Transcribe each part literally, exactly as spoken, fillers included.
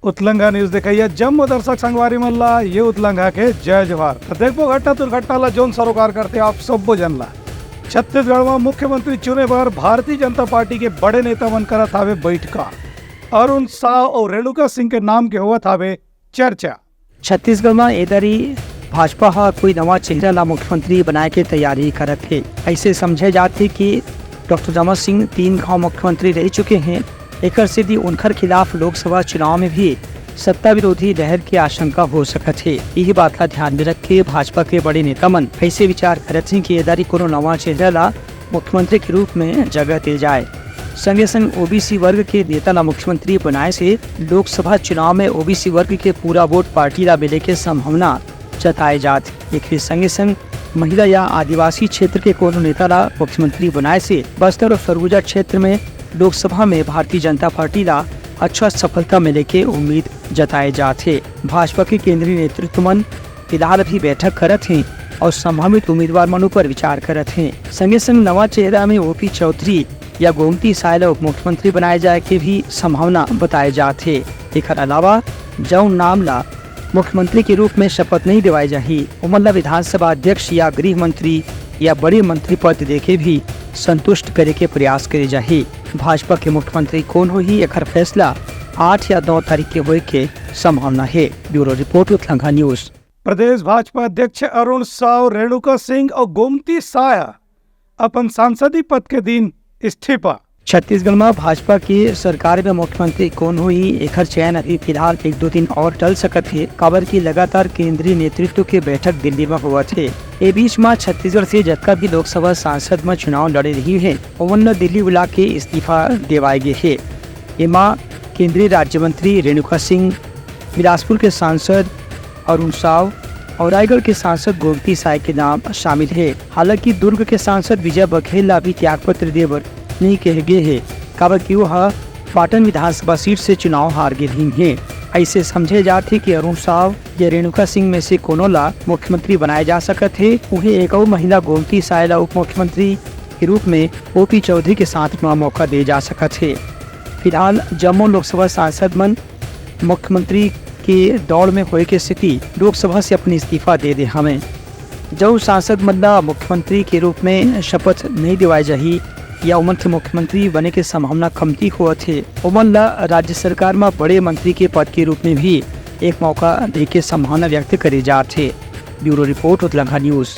उतलंघा news देखइया जम्मो दर्शक संगवारी मन ला ये उतलंघा के जय जोहार। त देखबो घटना दुर्घटना ला जोन सरोकार करथे आप सब्बो जन ला। छत्तीसगढ़ म मुख्यमंत्री चुने बर भारतीय जनता पार्टी के बड़े नेता मन करत हावे बैठका। अरुण साव अउ रेणुका सिंह के नाम के होवत हावे चर्चा। छत्तीसगढ़ म ए दरी भाजपा ह कोई नवा चेहरा ला मुख्यमंत्री बनाए के तैयारी करत हे। अइसे समझे जात हे कि डॉक्टर रमन सिंह तीन घाव मुख्यमंत्री रह चुके हैं, एकर सेती उनकर खिलाफ लोकसभा चुनाव में भी सत्ता विरोधी लहर के आशंका हो सकत हे। यही बात ला ध्यान में रख के भाजपा के बड़े नेता मन अइसे विचार करत हैं कि ए दरी कोनो नवा चेहरा ला मुख्यमंत्री के रूप में जगह दे जाए। संगे संग ओबीसी वर्ग के नेता ला मुख्यमंत्री बनाए से लोकसभा चुनाव में ओबीसी वर्ग के पूरा वोट पार्टी ला मिले के संभावना जताए जात हे। एकरे संगे संग महिला या आदिवासी क्षेत्र के कोनो नेता ला मुख्यमंत्री बनाए से बस्तर और सरगुजा क्षेत्र में लोकसभा में भारतीय जनता पार्टी ला अच्छा सफलता मिले के उम्मीद जताए जात हे। भाजपा के केंद्रीय नेतृत्व मन फिलहाल अभी बैठक करत हें और संभावित उम्मीदवार मन ऊपर विचार करत हें। संगे संग नवा चेहरा में ओपी चौधरी या गोमती साय ला उप मुख्यमंत्री बनाए जाए के भी संभावना बताए जात हे। एकर अलावा जउन नाम ला मुख्यमंत्री के रूप में शपथ नहीं दिवाए जाही, ओमन ला विधानसभा अध्यक्ष या गृह मंत्री या बड़े मंत्री पद देके भी संतुष्ट करे के प्रयास करे जाही। भाजपा के मुख्यमंत्री कौन होही, एकर फैसला आठ या नौ तारीख के होए के संभावना हे। Bureau report, Utlangha news. प्रदेश भाजपा अध्यक्ष अरुण साव, रेणुका सिंह और गोमती साय अपन सांसदी पद के दिन इस्तीफा। छत्तीसगढ़ में भाजपा की सरकार में मुख्यमंत्री कौन होही, एखर चयन अभी फिलहाल एक दो दिन और टल सकत हे, काबर कि लगातार केंद्रीय नेतृत्व के बैठक दिल्ली में होवत हे। ए बीच में छत्तीसगढ़ से जतका भी लोकसभा सांसद में चुनाव लड़े रही हे, ओमन ल दिल्ली बुला के इस्तीफा देवाए गे हे। एमा केंद्रीय राज्य मंत्री रेणुका सिंह, बिलासपुर के सांसद अरुण साव और रायगढ़ के सांसद गोमती साय के नाम शामिल हे। हालांकि दुर्ग के सांसद विजय बघेल ला भी त्यागपत्र दे बर नहीं कहे गे हे, काबर कि वो ह पाटन विधानसभा सीट से चुनाव हार गे रहिन हे। ऐसे समझे जात हे कि अरुण साव या रेणुका सिंह में से कोनो ला मुख्यमंत्री बनाए जा सकत हे। उहे एक अउ महिला गोमती साय ला उप मुख्यमंत्री के रूप में ओपी चौधरी के साथ म मौका दे जा सकत हे। फिलहाल जम्मो लोकसभा सांसद मन मुख्यमंत्री के दौड़ में होए के स्थिति लोकसभा से अपन इस्तीफा दे दे हवंय। जउ सांसद मन ला मुख्यमंत्री के रूप में शपथ नहीं दिवाए जाही या ओमन के मुख्यमंत्री बने के संभावना कमती होवत हे, ओमन ला राज्य सरकार म बड़े मंत्री के पद के रूप में भी एक मौका दे के संभावना व्यक्त करे जात हे। Bureau report, Utlangha news.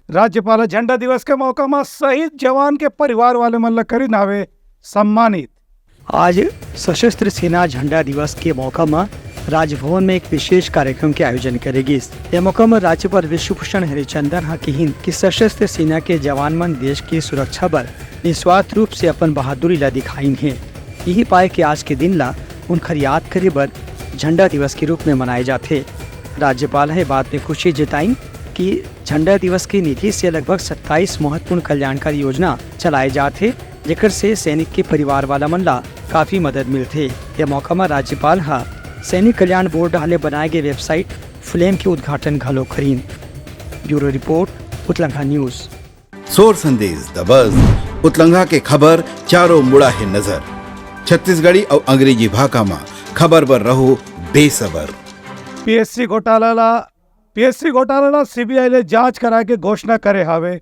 राज्यपाल ह झंडा दिवस के मौका म शहीद जवान के परिवार वाले मन ल करिन हावे सम्मानित। आज सशस्त्र सेना झंडा दिवस के मौका म राजभवन में एक विशेष कार्यक्रम के आयोजन करे गिस। ए मौका म राज्यपाल विश्वभूषण हरिचंदन ह किहिन कि सशस्त्र सेना के जवान मन देश के सुरक्षा बर निस्वार्थ रूप से अपन बहादुरी ला दिखाइन हे। यही पाय के आज के दिन ला उनखर याद करे बर झंडा दिवस के रूप में मनाए जाथे। राज्यपाल ह ए बात में खुशी जताइन कि झंडा दिवस के निधि से लगभग सत्ताईस महत्वपूर्ण कल्याणकारी योजना चलाए जात हे, जेकर से सैनिक के परिवार वाला मन ला काफी मदद मिलथे। ये मौका म राज्यपाल ह सैनिक कल्याण बोर्ड डहार ले बनाए गए वेबसाइट फ्लेम के उद्घाटन घलो करीन। Bureau report, Utlangha news. सोर संदेश, द बज, उतलंघा के खबर चारों मुड़ा हे नजर। छत्तीसगढ़ी अउ अंग्रेजी भाखा म खबर बर रहो बेसबर। पीएससी घोटाला ला पीएससी घोटाला ला सीबीआई ले जांच कराए के घोषणा करे हावे।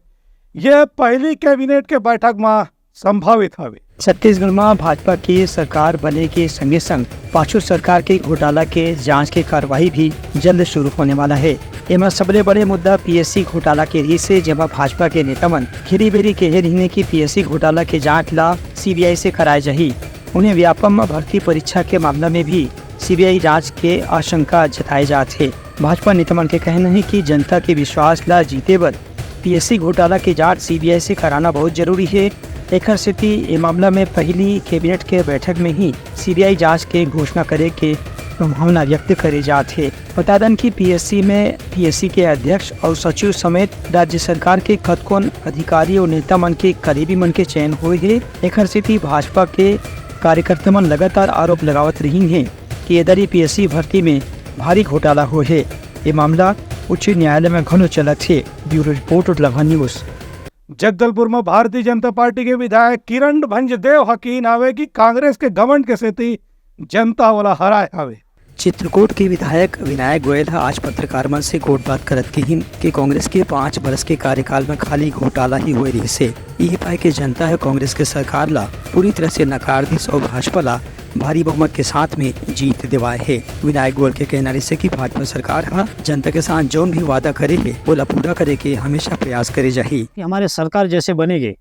ये पहली कैबिनेट के बैठक म संभावित हावे। छत्तीसगढ़ म भाजपा के सरकार बने के संगे संग पाछू सरकार के घोटाला के जांच के कार्रवाई भी जल्द शुरू होने वाला हे। एमा सबले बड़े मुद्दा पीएससी घोटाला के रिहिस हे, जेमा भाजपा के नेता मन घेरी बेरी कहे रहिन कि पीएससी घोटाला के जांच ला सीबीआई से कराए जाही। उन्हें व्यापम म भर्ती परीक्षा के मामला में भी सीबीआई जांच के आशंका जताए जात हे। भाजपा नेता मन के कहना हे कि जनता के विश्वास ला जीते बर पीएससी घोटाला के जांच सीबीआई से कराना बहुत जरूरी हे। एखर सेती ए मामला में पहली कैबिनेट के बैठक में ही सीबीआई जांच के घोषणा करे के संभावना व्यक्त करे जात हे। बता दन कि पीएससी में पीएससी के अध्यक्ष अउ सचिव समेत राज्य सरकार के कतकोन अधिकारी अउ नेता मन के करीबी मन के चयन होए हे। एखर सेती भाजपा के कार्यकर्ता मन लगातार आरोप लगावत रहिन हे कि ए दरी पीएससी भर्ती में भारी घोटाला होए हे। ये मामला उच्च न्यायालय में घलो चलत हे। Bureau report, Utlangha news. Jagdalpur में भारतीय जनता पार्टी के विधायक किरण भंजदेव ह किहिन हावे कि कांग्रेस के घमंड के सेती जनता ओला हराए हावे। चित्रकूट के विधायक विनायक गोयल ह आज पत्रकार मन से गोठबात करत किहिन कि कांग्रेस के पाँच बरस के कार्यकाल म खाली घोटाला ही होए रिहिसे। इही पाय के जनता ह कांग्रेस के सरकार ला पूरी तरह से नकार दिस अउ भाजपा ला भारी बहुमत के साथ में जीत दिवाए हे। विनायक गोयल के कहना रिहिसे कि भाजपा सरकार ह जनता के साथ जौन भी वादा करे हे, ओला पूरा करे के हमेशा प्रयास करे जाही। कि हमारे सरकार जैसे बनेगी,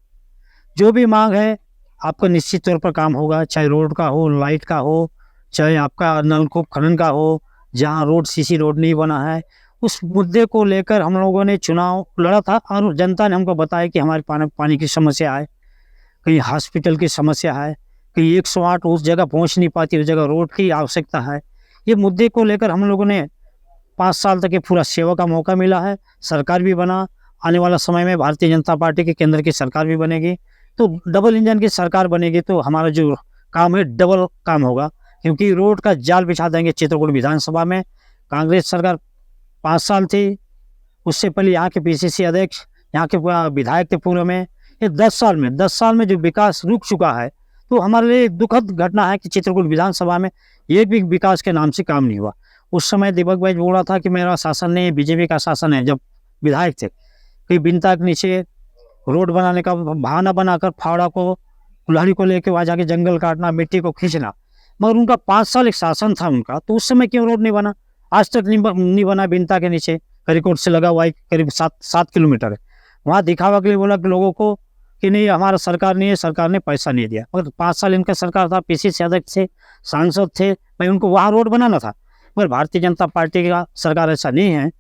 जो भी मांग है, आपका निश्चित तौर पर काम होगा, चाहे रोड का हो, लाइट का हो, चाहे आपका नलकूप खनन का हो, जहां रोड, सीसी रोड नहीं बना है, उस मुद्दे को लेकर हम लोगों ने चुनाव लड़ा था और जनता ने हमको बताया कि हमारे पानी, पानी की समस्या है, कहीं हॉस्पिटल की समस्या है, कहीं एक सौ आठ उस जगह पहुंच नहीं पाती, उस जगह रोड की आवश्यकता है। ये मुद्दे को लेकर हम लोगों ने पाँच साल तक ये पूरा सेवा का मौका मिला है, सरकार भी बना, आने वाला समय में भारतीय जनता पार्टी के केंद्र की सरकार भी बनेगी, तो डबल इंजन की सरकार बनेगी, तो हमारा जो काम है, डबल काम होगा, क्योंकि रोड का जाल बिछा देंगे चित्रकूट विधानसभा में। कांग्रेस सरकार पाँच साल थी, उससे पहले यहाँ के पीसीसी अध्यक्ष, यहाँ के पूरा विधायक थे पूर्व में। ये दस साल में, दस साल में जो विकास रुक चुका है, तो हमारे लिए एक दुखद घटना है कि चित्रकूट विधानसभा में एक भी विकास के नाम से काम नहीं हुआ। उस समय दीपक भाई बोल रहा था कि मेरा शासन नहीं है, बीजेपी का शासन है, जब विधायक थे, कि बिनता के नीचे रोड बनाने का बहाना बनाकर फावड़ा को, कुल्हाड़ी को लेके वहाँ जाके जंगल काटना, मिट्टी को खींचना। मगर उनका पाँच साल एक शासन था उनका, तो उस समय क्यों रोड नहीं बना? आज तक नहीं ब-, नहीं बना बिनता के नीचे, करिकोट से लगा हुआ है, करीब सात, सात किलोमीटर है। वहाँ दिखावा के लिए बोला कि लोगों को कि नहीं, हमारा सरकार नहीं है, सरकार ने पैसा नहीं दिया। मगर पाँच साल इनका सरकार था, पीसीसी अध्यक्ष थे, सांसद थे, भाई उनको वहाँ रोड बनाना था। मगर भारतीय जनता पार्टी का सरकार ऐसा नहीं है।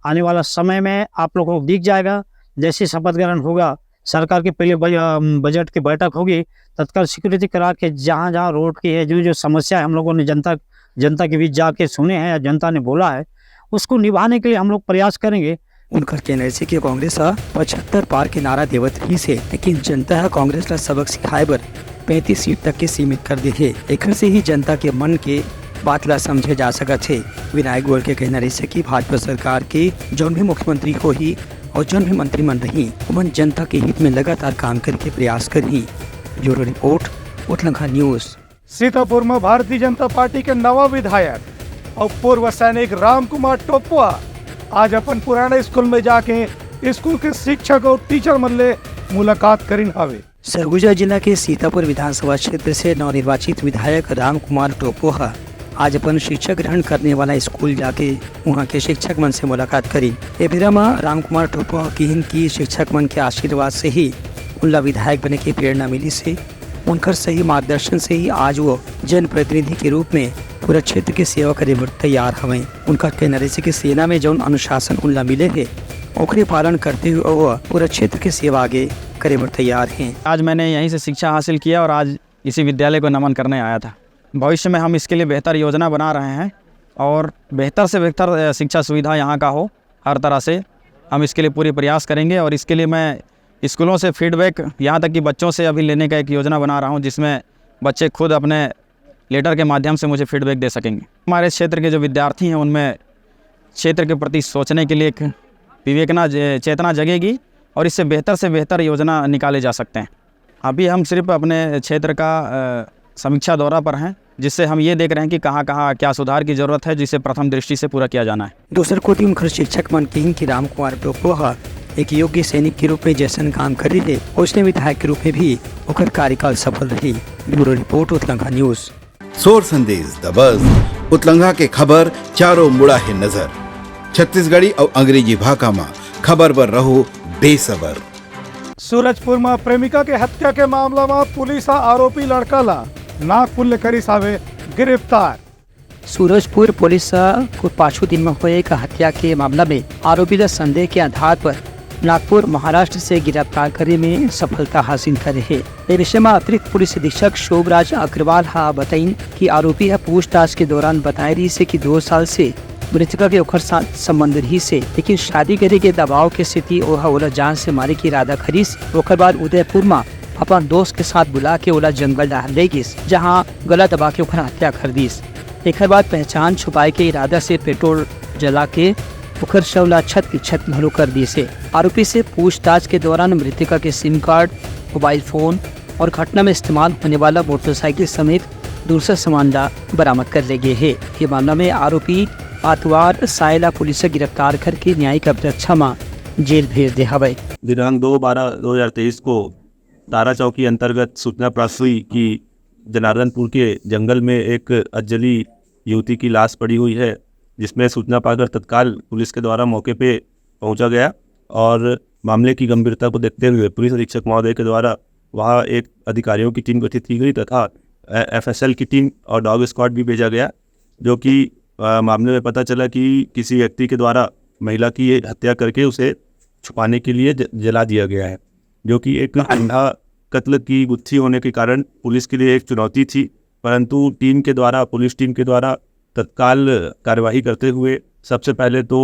आने वाला समय में आप लोगों को दिख जाएगा, जैसे शपथ ग्रहण होगा, सरकार के पहले बज-, अम, बजट की बैठक होगी, तत्काल स्वीकृति करा के जहाँ जहाँ रोड की है, जो जो समस्या है, हम लोगों ने जनता, जनता के बीच जाके सुने हैं या जनता ने बोला है, उसको निभाने के लिए हम लोग प्रयास करेंगे। उनकर कहना हे कि कांग्रेस ह पचहत्तर पार के नारा देवत रहिस हे, लेकिन जनता ह कांग्रेस ला सबक सिखाए बर पैंतीस सीट तक के सीमित कर दे हे। एखर से ही जनता के मन के बात ला समझे जा सकत हे। विनायक गोयल के कहना रहिस हे कि भाजपा सरकार के जौन भी मुख्यमंत्री होही अउ जौन भी मंत्री मन रही, ओमन जनता के हित में लगातार काम करे के प्रयास करही। Bureau report, Utlangha news. Sitapur में भारतीय जनता पार्टी के नवा विधायक अउ पूर्व सैनिक रामकुमार टोप्पो आज अपन पुराना स्कूल में जाके स्कूल के शिक्षक अउ टीचर मन ले मुलाकात करिन हावे। सरगुजा जिला के सीतापुर विधानसभा क्षेत्र से नवनिर्वाचित विधायक रामकुमार टोप्पो ह आज अपन शिक्षा ग्रहण करने वाला स्कूल जाके उहाँ के शिक्षक मन से मुलाकात करिन। ए बेरा म रामकुमार टोप्पो ह किहिन कि शिक्षक मन के आशीर्वाद से ही उनला विधायक बने के प्रेरणा मिलिस हे। उनकर सही मार्गदर्शन से ही आज वो जनप्रतिनिधि के रूप में पूरा क्षेत्र के सेवा करे बर तैयार हवय। उनका कहना रहिस हे कि सेना में जौन अनुशासन उनला मिले हे, ओकरे पालन करते हुए वो पूरा क्षेत्र के सेवा आगे करे बर तैयार हे। आज मैंने यहीं से शिक्षा हासिल किया और आज इसी विद्यालय को नमन करने आया था। भविष्य में हम इसके लिए बेहतर योजना बना रहे हैं और बेहतर से बेहतर, अ, शिक्षा सुविधा यहाँ का हो, हर तरह से हम इसके लिए पूरी प्रयास करेंगे। और इसके लिए मैं स्कूलों से फीडबैक, यहाँ तक कि बच्चों से अभी लेने का एक योजना बना रहा हूँ, जिसमें बच्चे खुद अपने लेटर के माध्यम से मुझे फीडबैक दे सकेंगे। हमारे क्षेत्र के जो विद्यार्थी हैं, उनमें क्षेत्र के प्रति सोचने के लिए एक विवेकना, जे-, चेतना जगेगी और इससे बेहतर से बेहतर योजना निकाले जा सकते हैं। अभी हम सिर्फ अपने क्षेत्र का, अ, समीक्षा दौरा पर हैं, जिससे हम ये देख रहे हैं कि कहाँ-कहाँ क्या सुधार की जरूरत है, जिसे प्रथम दृष्टि से पूरा किया जाना है। दूसर कोति उनकर शिक्षक मन किहिन कि रामकुमार टोप्पो ह एक योग्य सैनिक के रूप में जैसन काम करे हे, ओसने विधायक के रूप में भी ओकर कार्यकाल सफल रही। Bureau report, Utlangha news. सोर संदेश दबस, उतलंघा के खबर चारों मुड़ा हे नजर। छत्तीसगढ़ी अउ अंग्रेजी भाखा म खबर बर रहो बेसबर। सूरजपुर म प्रेमिका के हत्या के मामला म पुलिस ह आरोपी लड़का ला नागपुर ले करिस हावे गिरफ्तार। सूरजपुर पुलिस ह कुछ पाछू दिन म होए एक हत्या के मामला में आरोपी ला संदेह के आधार पर नागपुर, महाराष्ट्र से गिरफ्तार करे में सफलता हासिल करे हे। ए विषय म अतिरिक्त पुलिस अधीक्षक शोभराज अग्रवाल ह बताइन कि आरोपी ह पूछताछ के दौरान बताए रहिस हे कि दो साल से मृतका के ओखर साथ संबंध रहिस हे, लेकिन शादी करे के दबाव के सेती ओह ओला जान से मारे के इरादा करिस। ओखर बाद उदयपुर म अपन दोस्त के साथ बुला के ओला जंगल डहर ले गिस, जहां गला दबा के ओखर हत्या कर दिस। एखर बाद पहचान छुपाए के इरादा से पेट्रोल जला के ओखर शव ला छत के छत घलो कर दिस हे। आरोपी से पूछताछ के दौरान मृतका के सिम कार्ड, मोबाइल फोन और घटना में इस्तेमाल होने वाला मोटरसाइकिल समेत दूसरा सामान ला बरामद कर ले गे हे। ये मामला में आरोपी आतवार साय ला पुलिस ह गिरफ्तार करके न्यायिक अभिरक्षा म जेल भेज दे हवय। दिनांक दो बारह दो हज़ार तेईस को तारा चौकी अंतर्गत सूचना प्राप्त हुई कि जनार्दनपुर के जंगल में एक अज्जली युवती की लाश पड़ी हुई है, जिसमें सूचना पाकर तत्काल पुलिस के द्वारा मौके पे पहुंचा गया और मामले की गंभीरता को देखते हुए पुलिस अधीक्षक महोदय के द्वारा वहां एक अधिकारियों की टीम गठित की गई तथा एफएसएल की टीम और डॉग स्क्वाड भी भेजा गया, जो कि अ, मामले में पता चला कि किसी व्यक्ति के द्वारा महिला की ये हत्या करके उसे छुपाने के लिए ज-, जला दिया गया है, जो कि एक अंधा कत्ल की गुत्थी होने के कारण पुलिस के लिए एक चुनौती थी। परंतु टीम के द्वारा, पुलिस टीम के द्वारा तत्काल कार्यवाही करते हुए सबसे पहले तो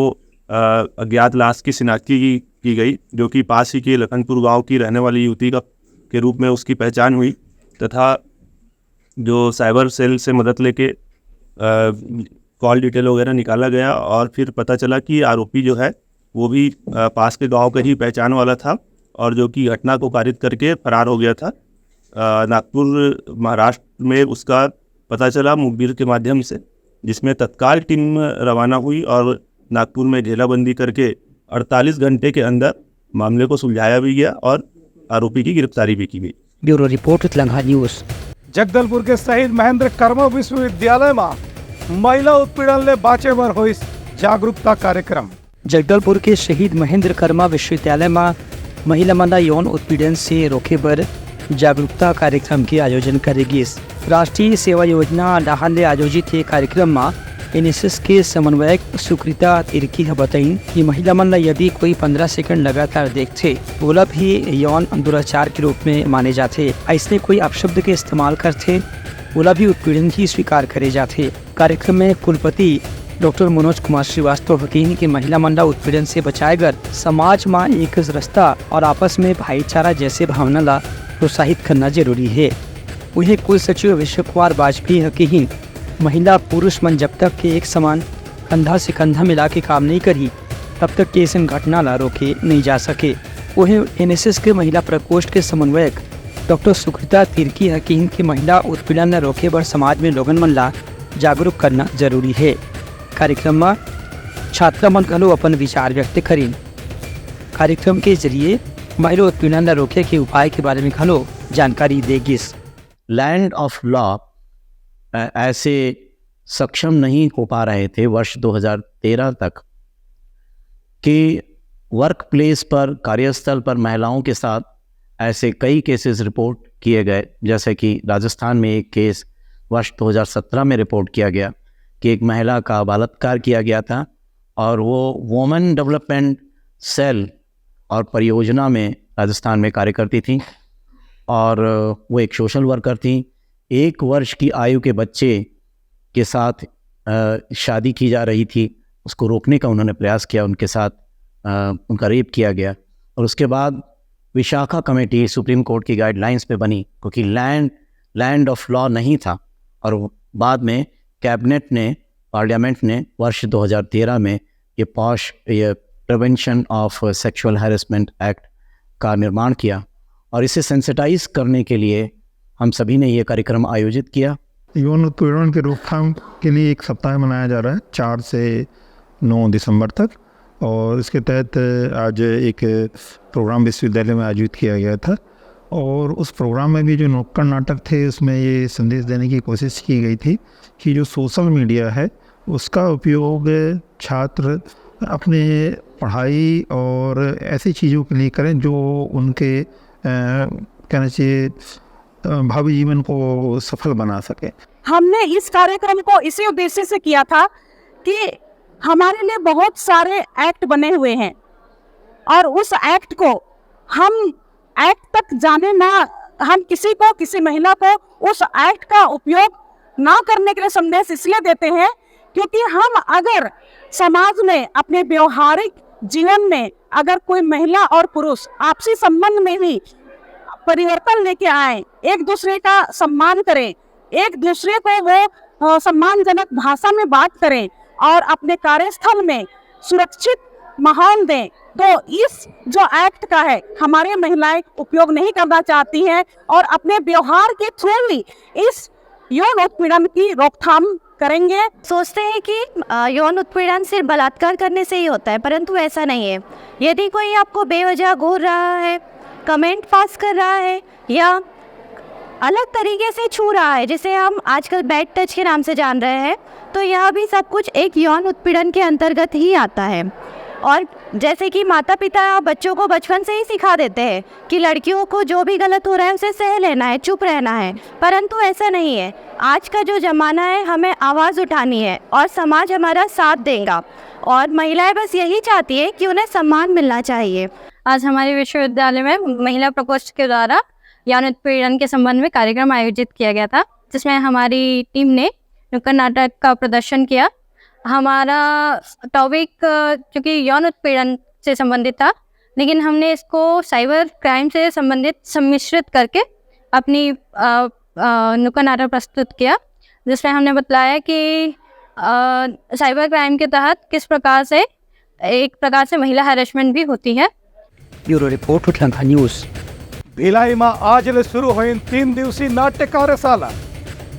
अ, अज्ञात लाश की शिनाख्ती की, की गई, जो कि पास ही के लखनपुर गांव की रहने वाली युवती का, के रूप में उसकी पहचान हुई तथा जो साइबर सेल से मदद लेके कॉल डिटेल वगैरह निकाला गया और फिर पता चला कि आरोपी जो है वो भी अ, पास के गांव का ही पहचान वाला था और जो कि घटना को कारित करके फरार हो गया था। अ, नागपुर महाराष्ट्र में उसका पता चला मुखबिर के माध्यम से, जिसमें तत्काल टीम रवाना हुई और नागपुर में घेराबंदी करके अड़तालीस घंटे के अंदर मामले को सुलझाया भी गया और आरोपी की गिरफ्तारी भी की गई। Bureau report, Langha news. Jagdalpur के शहीद महेंद्र कर्मा विश्वविद्यालय म महिला उत्पीड़न ले बाँचे बर होइस जागरूकता कार्यक्रम। जगदलपुर के शहीद महेंद्र कर्मा विश्वविद्यालय म महिला मन ला यौन उत्पीड़न से रोके बर जागरूकता कार्यक्रम के आयोजन करे गिस। राष्ट्रीय सेवा योजना डहार ले आयोजित ये कार्यक्रम म एनएसएस के समन्वयक सुकृता तिर्की ह बताइन कि महिला मन ला यदि कोई पंद्रह सेकंड लगातार देखथे, ओला भी यौन दुराचार के रूप में माने जाथे। अइसने कोई अपशब्द के इस्तेमाल करथे, ओला भी उत्पीड़न ही स्वीकार करे जाथे। कार्यक्रम में कुलपति डॉक्टर मनोज कुमार श्रीवास्तव ह कहिन कि महिला मन ला उत्पीड़न से बचाए बर समाज म एक रस्ता और आपस में भाईचारा जैसे भावना ला प्रोत्साहित करना जरूरी हे। उहें कुल सचिव विश्व कुमार वाजपेयी ह कहिन, महिला पुरुष मन जब तक के एक समान कंधा से कंधा मिला के काम नइ करही, तब तक के अइसन घटना ला रोके नइ जा सके। उहें एनएसएस के महिला प्रकोष्ठ के समन्वयक डॉक्टर सुकृता तिर्की ह कहिन कि महिला उत्पीड़न ला रोके बर समाज में लोगन मन ला जागरूक करना जरूरी हे। कार्यक्रम म छात्रा मन घलो अपन विचार व्यक्त करिन। कार्यक्रम के जरिए महिला उत्पीड़न ला रोके के उपाय के बारे में घलो जानकारी दे गिस। लैंड ऑफ लॉ ऐसे सक्षम नहीं हो पा रहे थे वर्ष दो हज़ार तेरह तक कि वर्क प्लेस पर, कार्यस्थल पर महिलाओं के साथ ऐसे कई केसेस रिपोर्ट किए गए, जैसे कि राजस्थान में एक केस वर्ष दो हज़ार सत्रह में रिपोर्ट किया गया कि एक महिला का बलात्कार किया गया था और वो वुमेन डेवलपमेंट सेल और परियोजना में राजस्थान में कार्य करती थी और वो एक सोशल वर्कर थी। एक वर्ष की आयु के बच्चे के साथ अ, शादी की जा रही थी, उसको रोकने का उन्होंने प्रयास किया, उनके साथ अ, उनका रेप किया गया और उसके बाद विशाखा कमेटी सुप्रीम कोर्ट की गाइडलाइंस पे बनी, क्योंकि लैंड लैंड ऑफ लॉ नहीं था। और बाद में कैबिनेट ने, पार्लियामेंट ने वर्ष दो हज़ार तेरह में ये पॉश ये prevention of sexual harassment act का निर्माण किया और इसे सेंसिटाइज करने के लिए हम सभी ने ये कार्यक्रम आयोजित किया। यौन उत्पीड़न के रोकथाम के लिए एक सप्ताह मनाया जा रहा है, चार से नौ दिसंबर तक। और इसके तहत आज एक प्रोग्राम विश्वविद्यालय में आयोजित किया गया था और उस प्रोग्राम में भी जो नुक्कड़ नाटक थे, उसमें ये संदेश देने की कोशिश की गई थी कि जो सोशल मीडिया है, उसका उपयोग छात्र अपने पढ़ाई और ऐसी चीज़ों के लिए करें जो उनके, अ, कहना चाहिए, अ, भावी जीवन को सफल बना सके। हमने इस कार्यक्रम को इसी उद्देश्य से किया था कि हमारे लिए बहुत सारे एक्ट बने हुए हैं और उस एक्ट को हम एक्ट तक जाने ना, हम किसी को, किसी महिला को उस एक्ट का उपयोग ना करने के लिए संदेश इसलिए देते हैं, क्योंकि हम अगर समाज में, अपने व्यवहारिक जीवन में अगर कोई महिला और पुरुष आपसी संबंध में भी परिवर्तन लेके आए, एक दूसरे का सम्मान करें, एक दूसरे को वो, अ, सम्मानजनक भाषा में बात करें और अपने कार्यस्थल में सुरक्षित माहौल दें, तो इस जो एक्ट का है, हमारे महिलाएं उपयोग नहीं करना चाहती हैं और अपने व्यवहार के थ्रू ही इस यौन उत्पीड़न की रोकथाम करेंगे। सोचते हैं कि अ, यौन उत्पीड़न सिर्फ बलात्कार करने से ही होता है, परंतु ऐसा नहीं है। यदि कोई आपको बेवजह घूर रहा है, कमेंट पास कर रहा है या अलग तरीके से छू रहा है, जिसे हम आजकल बैड टच के नाम से जान रहे हैं, तो यह भी सब कुछ एक यौन उत्पीड़न के अंतर्गत ही आता है। और जैसे कि माता पिता बच्चों को बचपन से ही सिखा देते हैं कि लड़कियों को जो भी गलत हो रहा है, उसे सह लेना है, चुप रहना है, परंतु ऐसा नहीं है। आज का जो जमाना है, हमें आवाज़ उठानी है और समाज हमारा साथ देगा। और महिलाएं बस यही चाहती है कि उन्हें सम्मान मिलना चाहिए। आज हमारे विश्वविद्यालय में महिला प्रकोष्ठ के द्वारा यौन उत्पीड़न के संबंध में कार्यक्रम आयोजित किया गया था, जिसमें हमारी टीम ने नुक्कड़ नाटक का प्रदर्शन किया। हमारा टॉपिक, अ, चूँकि यौन उत्पीड़न से संबंधित था, लेकिन हमने इसको साइबर क्राइम से संबंधित सम्मिश्रित करके अपनी, अ, अ, नुक्कड़ नाटक प्रस्तुत किया, जिसमें हमने बतलाया कि, अ, साइबर क्राइम के तहत किस प्रकार से, एक प्रकार से महिला हैरेसमेंट भी होती है। Bureau report, Uthlangha news. Bhilai म आज ले शुरू होइन तीन दिवसीय नाट्य कार्यशाला,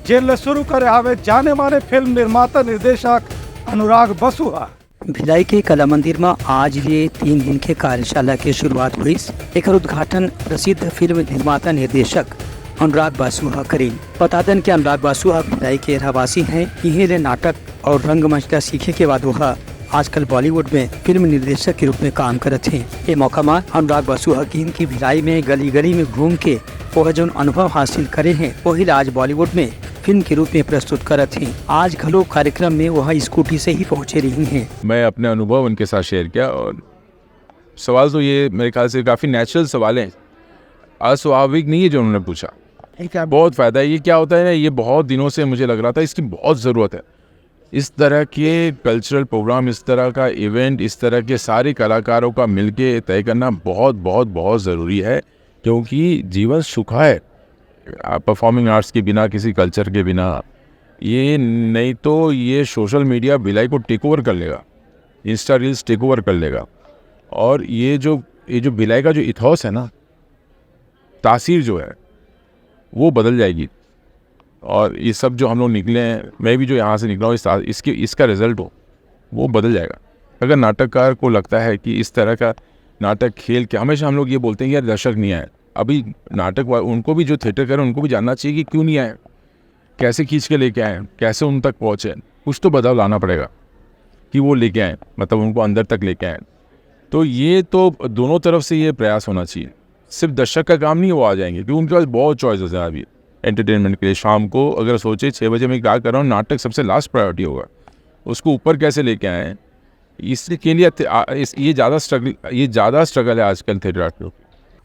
जेन ल शुरू करे हावे जाने माने फिल्म निर्माता निर्देशक अनुराग बसु ह। भिलाई के कला मंदिर म आज ले तीन दिन के कार्यशाला के शुरुआत होइस। एकर उद्घाटन प्रसिद्ध फिल्म निर्माता निर्देशक अनुराग बासु ह करिन। बता दन कि अनुराग बासु ह भिलाई के रहवासी हैं। इहें ले नाटक और रंगमंच ला सीखे के बाद वह आजकल बॉलीवुड में फिल्म निर्देशक के रूप में काम करत हे। ये मौका म अनुराग बासु ह किहिन कि भिलाई में गली गली में घूम के वह जोन अनुभव हासिल करे हैं, वही ला आज बॉलीवुड में फिल्म के रूप में प्रस्तुत करत हे। आज घलो कार्यक्रम में वह स्कूटी से ही पहुंचे रही हैं। मैं अपने अनुभव उनके साथ शेयर किया और सवाल तो ये मेरे ख्याल से काफ़ी नेचुरल सवाल हैं, अस्वाभाविक नहीं है जो उन्होंने पूछा। बहुत फ़ायदा है। ये क्या होता है ना, ये बहुत दिनों से मुझे लग रहा था इसकी बहुत ज़रूरत है। इस तरह के कल्चरल प्रोग्राम, इस तरह का इवेंट, इस तरह के सारे कलाकारों का मिलके तय करना बहुत बहुत बहुत ज़रूरी है, क्योंकि जीवन सूखा है परफॉर्मिंग आर्ट्स के बिना, किसी कल्चर के बिना। ये नहीं तो ये सोशल मीडिया भिलाई को टेक ओवर कर लेगा, इंस्टा रील्स टेक ओवर कर लेगा। और ये जो ये जो भिलाई का जो इथॉस है ना, तासीर जो है, वो बदल जाएगी। और ये सब जो हम लोग निकले हैं, मैं भी जो यहाँ से निकला हूँ, इस, इसके इसका रिजल्ट हो, वो बदल जाएगा। अगर नाटककार को लगता है कि इस तरह का नाटक खेल के, हमेशा हम लोग ये बोलते हैं कि यार दर्शक नहीं आए, अभी नाटक वा- उनको भी, जो थिएटर कर रहे हैं, उनको भी जानना चाहिए कि क्यों नहीं आए, कैसे खींच के लेके आए, कैसे उन तक पहुँचे। कुछ तो बदलाव लाना पड़ेगा कि वो लेके आए, मतलब उनको अंदर तक लेके आए। तो ये तो दोनों तरफ से ये प्रयास होना चाहिए। सिर्फ दर्शक का काम नहीं, वो आ जाएंगे क्योंकि उनके पास बहुत चॉइसेस हैं अभी एंटरटेनमेंट के लिए। शाम को अगर सोचे छः बजे मैं क्या कर रहा हूँ, नाटक सबसे लास्ट प्रायोरिटी होगा, उसको ऊपर कैसे लेके आए, इसके लिए थे- आ- इस, ये ज़्यादा स्ट्रगल ये ज़्यादा स्ट्रगल है आजकल थिएटर आर्ट में।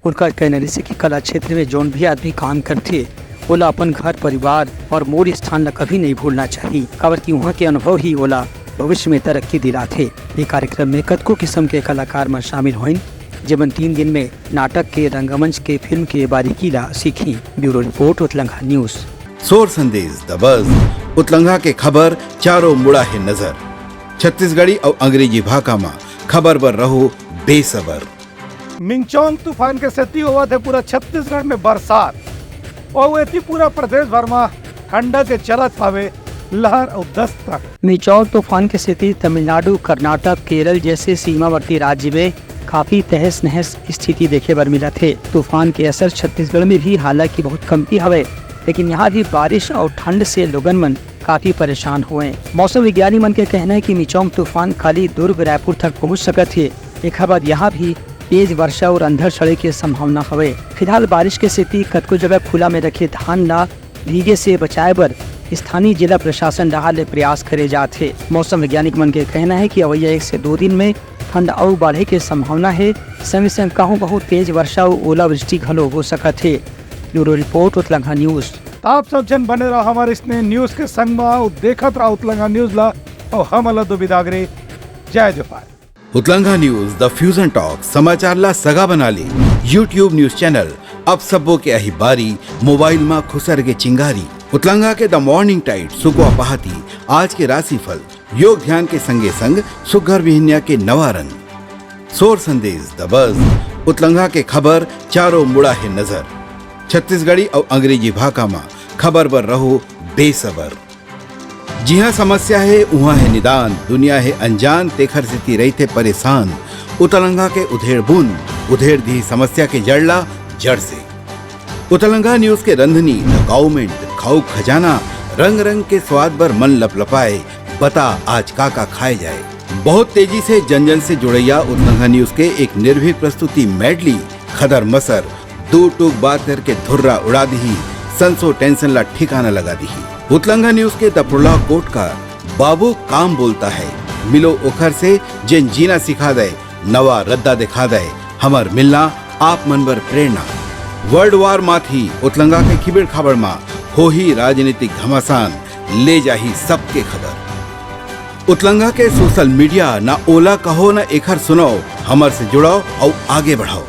उनका कहना रिहिसे कि कला क्षेत्र में जोन भी आदमी काम करथे, ओला अपन घर परिवार और मूल स्थान ला कभी नहीं भूलना चाहिए, काबर कि उहाँ के अनुभव ही ओला भविष्य में तरक्की दिलाथे। ये कार्यक्रम में कतको किस्म के कलाकार मन शामिल होइन, जेमन तीन दिन में नाटक के, रंगमंच के, फिल्म के बारीकी ला सीखी। Bureau report, Utlangha news. सोर संदेश द बज, उतलंघा के खबर चारों मुड़ा हे नजर। छत्तीसगढ़ी अउ अंग्रेजी भाखा म खबर बर रहो बेसबर। मिंगचोंग तूफान के सेती होवत हे पूरा छत्तीसगढ़ में बरसात, अउ एती पूरा प्रदेश भर म ठंडा के चलत हवे लहर अउ दस्तक। मिंगचोंग तूफान के सेती तमिलनाडु, कर्नाटक, केरल जैसे सीमावर्ती राज्य में काफी तहस नहस स्थिति देखे बर मिलत हे। तूफान के असर छत्तीसगढ़ में भी हालांकि बहुत कमती हवय, लेकिन यहाँ भी बारिश और ठंड से लोगन मन काफी परेशान हुए। मौसम विज्ञानी मन के कहना है कि मिंगचोंग तूफान खाली दुर्ग रायपुर तक पहुंच सकत हे, एखर बाद यहाँ भी तेज वर्षा और अंधड़ चले के संभावना हवे। फिलहाल बारिश के सेती कतको जगह खुला में रखे धान ला भीगे से बचाए बर स्थानीय जिला प्रशासन डहार ले प्रयास करे जात हे। मौसम वैज्ञानिक मन के कहना है कि अवइया एक से दो दिन में ठंड अउ बाढ़े के संभावना हे, संगे संग कहूं बहुत तेज वर्षा अउ ओलावृष्टि घलो हो सकत हे। Bureau report, Utlangha news. आप सब झन बने रहा हमारे इसने न्यूज़ के संग म, अउ देखत रहा उतलंघा न्यूज़ ला, अउ हमन ला दो बिदागरी। जय जोहार। उतलंघा न्यूज़, द फ्यूजन टॉक, समाचार ला सगा बना ले। YouTube न्यूज़ चैनल, अब सबो के अही बारी, मोबाइल म खुसर के चिंगारी। उतलंघा के द मॉर्निंग टाइड, सुकवा पहाती, आज के राशिफल, योग ध्यान के संगे संग सुग्घर बिहनिया के नवा रंग। सोर संदेश द बज, उतलंघा के खबर चारों मुड़ा हे नजर। छत्तीसगढ़ी अउ अंग्रेजी भाखा म खबर बर रहो बेसबर। जिहाँ समस्या हे, उहाँ हे निदान, दुनिया हे अनजान, तेखर सेती रहिथे परेशान। उतलंगा के उधेड़ बुन, उधेड़ दिही समस्या के जड़ ला जड़ से। उतलंगा न्यूज के रंधनी, द काउमेंट, खाऊ खजाना, रंग रंग के स्वाद बर मन लपलपाए। बता आज का का खाए जाए। बहुत तेजी से जन जन से जुड़ैया उतलंगा न्यूज के एक निर्भीक प्रस्तुति मेडली, खदर मसर, दू टूक बात करके धुर्रा उड़ा दिही, संसो टेंशन ला ठिकाना लगा दिही। उतलंगा न्यूज के दफुड़ला कोट का बाबू काम बोलता है, मिलो ओखर से जेन जीना सिखा दे, नवा रद्दा दिखा दे, हमर मिलना आप मन बर प्रेरणा। वर्ल्ड वार माथी उतलंगा के खिबेड़ खाबड़ मा होही राजनीतिक घमासान, ले जाही सबके खबर। उतलंगा के सोशल मीडिया ना ओला कहो ना एखर सुनाओ, हमर से जुड़ाओ अउ आगे बढ़ाओ।